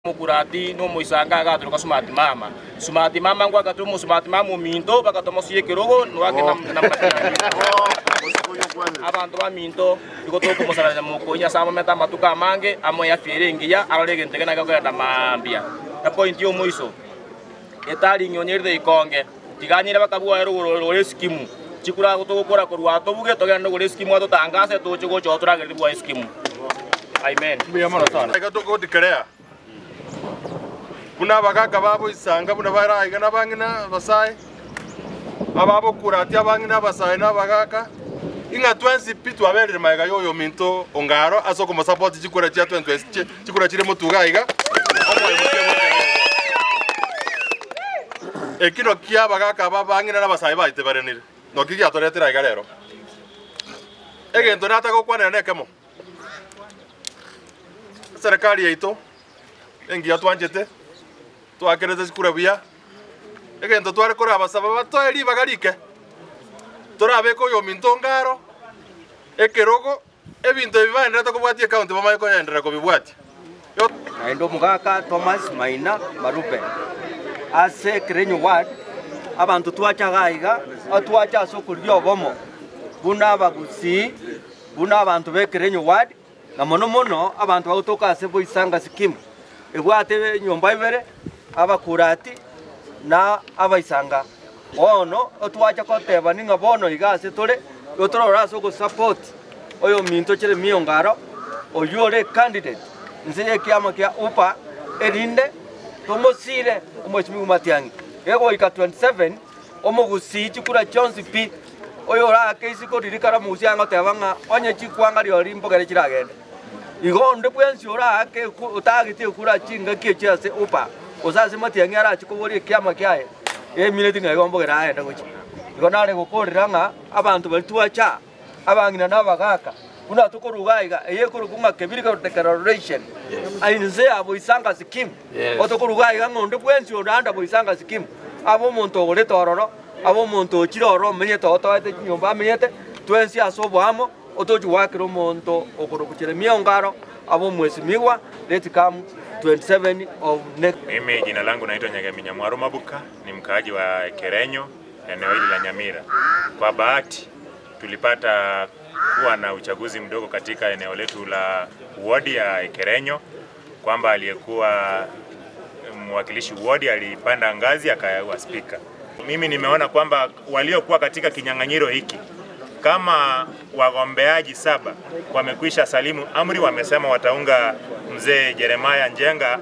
Omokurati na omoisanga agatoroka Sumati mama. Sumati mama ngwakatwe omosumati mama ominto bakatomosia ekerogo noake na Abanto baminto igo tokomosarania mokoinya ase amomete amatuko amange amoe afya ere engiya arore egento eke naki gekogenda mambia. Epoint y'omoiso etari ing'onye erite ikonge tiga nyire bakabua rogoro rore esikimu chikura togokora korwa atobuge togende ogore esikimu atotangase toche gocha oo toragereri bwa esikimu. Amen. Iga togodeclare buna abagaka babo isanga buna bare aiga na abang'ina abasae, ababokura ati abang'ina abasae na abagaka, ing'a twensi pi twaberire magega ya oyominto Ongaro ase okomosupport chikura chia 20 chikura chire motuga aiga. Ekino kia abagaka aba abang'ina na abasae baiteberenire, noki giatoretire aiga rero. Egento natagokwanera nekemo. Eserekari yaito engiya twanchete, twakerete chikura buya, egento tware korabasaba batoe ribaga rike, torabeke oyominto ngaro, ekerogo, ebinto ebi baenderete kobwatia ecounty bamanye koenderea kobibwatia. Naende omogaka Thomas Maina Marube ase Ekerenyo ward, abanto twacha iga iga, twacha ase okorigia obomo buna abagusii, buna abanto ba Ekerenyo ward, na mono mono abanto bagotoka ase Boisanga Scheme, ebwate enyomba ibere, abakurati na abaisanga. Bono twacha kotebani ng'a bono iga ase tore, igo torore ase ogosupport oyominto Jeremiah Ongaro, oyio ore candidate inse y'ekiama kia UPA, erinde tomosire omweshimiwa Matiang'i. Gegoika 27, omogusii chikura chionsi pi, oyorake isiko riria kare omogusii agoteba ng'a onye chikwanga rirorio mbogere chiragende. Igo onde bwensi oraake otagete ekura chingaki echio ase UPA, gose ase Matiang'i arache koboria ekiama kiaye, emineti ng'a igo mbogere aende gochia. Igo nare gokorera ng'a abanto baria twacha, abang'ina na abagaaka, buna tokoruga iga, eye ekorokwa ng'a Kebirika Declaration, inse ya Boisanga Scheme, otokoruga iga ng'a onde bwensi ore under Boisanga Scheme, abe omonto ogorete ororo, abe omonto ochire ororo omenyete oo toete chinyomba amenyete, twensi ase oboamo, otochi goakera omonto okorokwa Jeremia Ongaro abe omwesimigwa, let come 27 of next. Mimi jina langu naitwa Nyagemi Nyamwaro Mabuka, ni mkaaji wa Kerenyo, eneo hili la Nyamira. Kwa bahati tulipata kuwa na uchaguzi mdogo katika eneo letu la wodi ya Kerenyo, kwamba aliyekuwa mwakilishi wodi alipanda ngazi akawa spika. Mimi nimeona kwamba waliokuwa katika kinyang'anyiro hiki kama wagombeaji saba wamekwisha salimu amri, wamesema wataunga mzee Jeremiah Njenga.